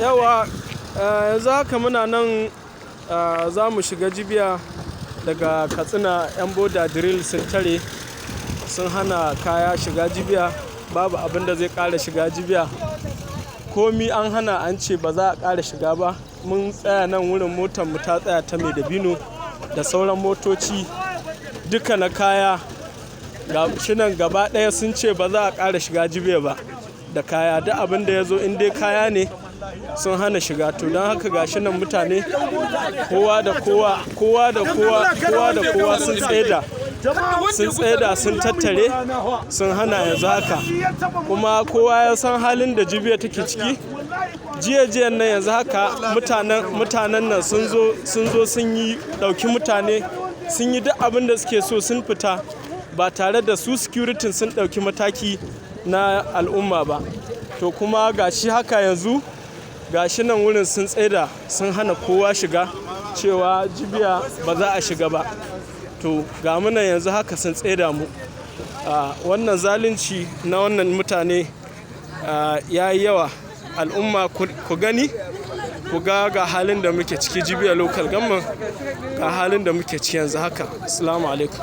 Yawa, yanzu haka muna nan, za mu shiga Jibiya daga Katsina. 'Yan border drill sun tare, sun hana kaya shiga Jibiya. Babu abin da zai ƙara shiga Jibiya. Komi an hana, an ce ba za a ƙara shiga ba. Mun tsaya nan wurin, motar mu ta tsaya ta Mai Dabino da sauran motoci duka na kaya. Ga shi nan gaba ɗaya sun ce ba za a ƙara shiga Jibiya ba da kaya. Duk abin da ya zo, in dai kaya ne, sun hana shiga. To don haka ga shi nan mutane, kowa da kowa, kowa da kowa, kowa da kowa sun tsaida, sun tsaida, sun tattare, sun hana yanzu haka. Kuma kowa ya san halin da Jibiya take ciki. Jiya jiyan nan, yanzu haka mutanen nan sun zo sun yi ɗauki mutane, sun yi duk abin da suke so, sun fita ba tare da su security sun ɗauki mataki na al'umma ba. To kuma ga shi haka yanzu, ga shi nan wurin sun tsaida, sun hana kowa shiga, cewa Jibiya ba za a shiga ba. To ga mu nan yanzu haka sun tsaida mu. Wannan zalunci na wannan mutane ya yi yawa. Al'umma, ku gani, ku ga ga halin da muke ciki. Jibiya Local Government, ga halin da muke ciki yanzu haka. Assalamu alaikum.